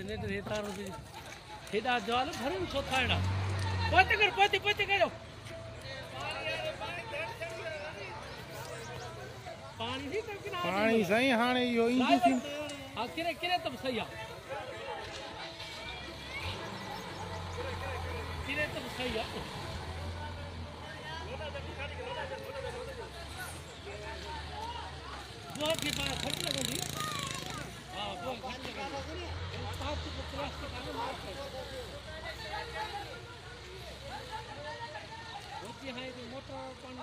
ने तारो हेॾा जवाल भरनि छो था अहिड़ा पोइते कर पोइते पोइते कयो पाणी थी पाणी साईं हाणे इहो ईंदी थी हा किरे किरे त सही आहे किरे त सही आहे बुआ खे पाण घटि लॻंदी हा बुआ घटि लॻंदी पाँच क्रॉस के मार होती है तो मोटर पानी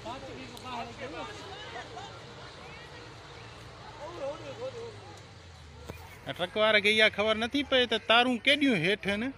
पाँच की बाहर ट्रक वारे खे इहा ख़बर नथी पए त तारूं केॾियूं हेठि आहिनि।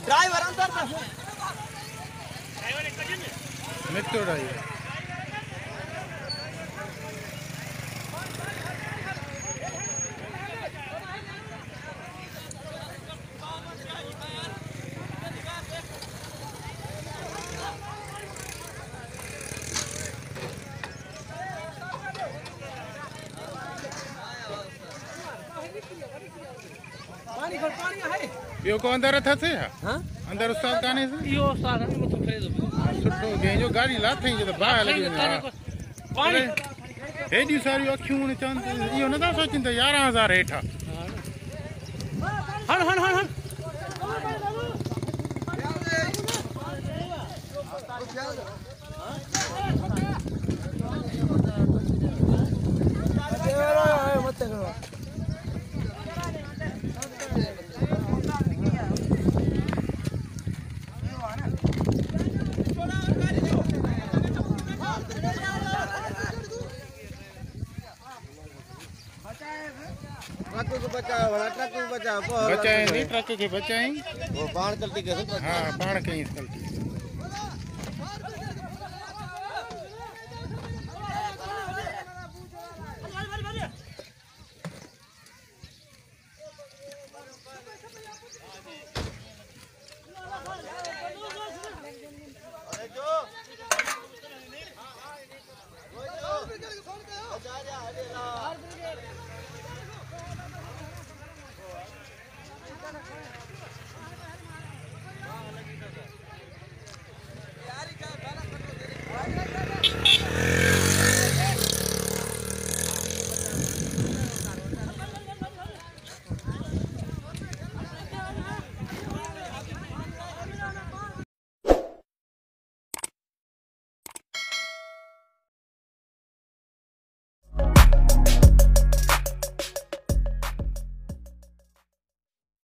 ड्राइवर अंदर में निकितो ड्राइवर पाणी पाणी आहे ॿियो को अंदरि अथसि हां अंदरि उस्ताद कान्हे इहो उस्ताद आहे मथो खणे थो सुठो कंहिंजो गाॾी लाथई त बाहि लॻी वञे पाणी हेॾियूं सारियूं अखियूं चवनि इहो नथा सोचनि त 11,000 हेठि आहे। हण हण हण हण बचाए नहीं ट्रक के बचाए वो पाण गलती करे हां पाण कई गलती